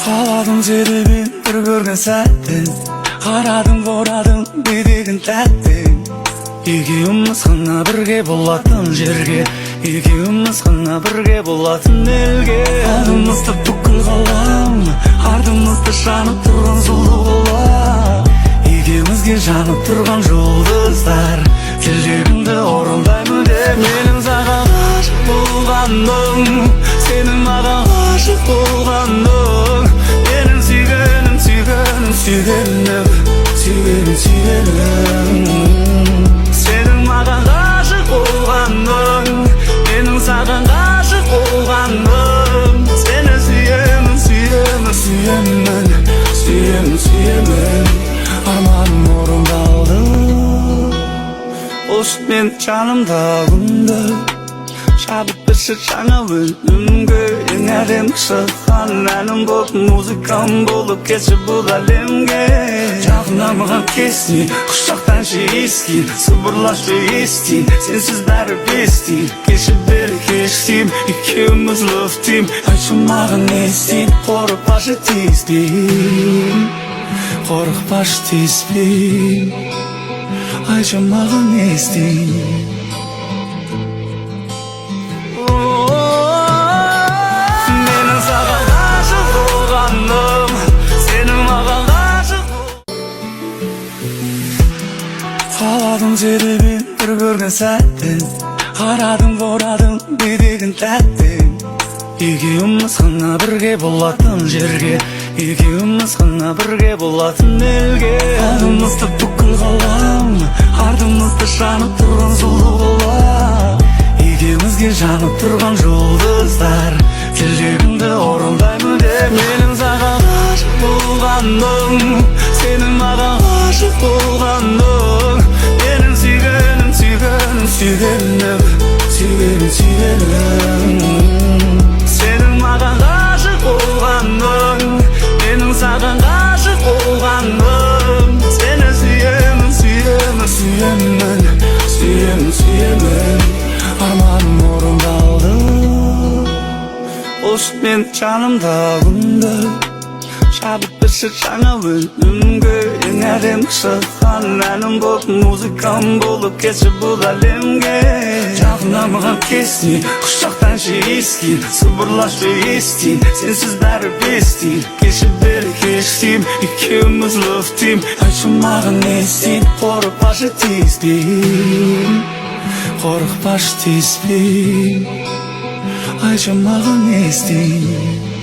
Қаладым сені мен бір көрген сәттен. Қарадың, борадың бидеген тәттен. Екеуміз ғана бірге болатын жерге, екеуміз ғана бірге болатын елге. Алдымызда бүкіл ғалам, артымызда жанып тұрған сұлу қала, екеумізге жанып тұрған жұлдыздар. Тілегімді орындаймын деп, менің саған ғашық болғаным, сенің маған ғашық болғаның. Менің сүйгенім, сүйгенім, сүйгенім, сүйгенім, сүйгенім. Сенің маған ғашық болғаның, менің саған ғашық болғаным. Сені сүйемін, сүйемін, сүйемін, сүйемін, сүйемін. Арманым орындалды. Осы мен жанымда күнді шабыт берші жаңа өлімге. Ең әдемі шыққан әнім болып, музыкам болып кетші бұл әлемге. Жақында маған кесін, құшақтаншы, иіскейін, сыбырлашы, естиін. Сенсіз бәрі бестейін, кеші бері кеш деймін. Екеуміз love team. Айтшы маған, не істейін? Қорықпашы, тиіспеймін, қорықпашы, тиіспеймін. Айтшы маған, не істейін? Менің саған ғашық болғаным, сенің маған ғашық. Қаладым сені мен бір көрген сәттен. Қарадың, борадың бидеген тәттен. Екеуміз ғана бірге болатын жерге, екеуміз ғана бірге болатын елге. Алдымызда бүкіл ғалам, артымызда жанып тұрған сұлу қала, екеумізге жанып тұрған жұлдыздар. Тілегімді орындаймын деп, менің саған ғашық болғаным, сенің маған ғашық болғаның. Менің сүйгенім, сүйгенім, сүйгенім, сүйгенім, сүйгенім. Сенің маған ғашық болғаның, менің саған ғашық болғаным. Сені сүйемін, сүйемін, сүйемін, сүйемін, сүйемін. Арманым орындалды. Осы мен жанымда күнді шабыт берші жаңа өлімге. Ең әдемі шыққан әнім болып, музыкам болып кетші бұл әлемге. Жақында маған кесін, құшақтаншы, иіскейін, сыбырлашы, естиін. Сенсіз бәрі бестейін, кеші бері кеш деймін. Екеуміз love team. Айтшы маған, не істейін? Қорықпашы, тиіспеймін, қорықпашы, тиіспеймін. Айтшы маған, не істейін?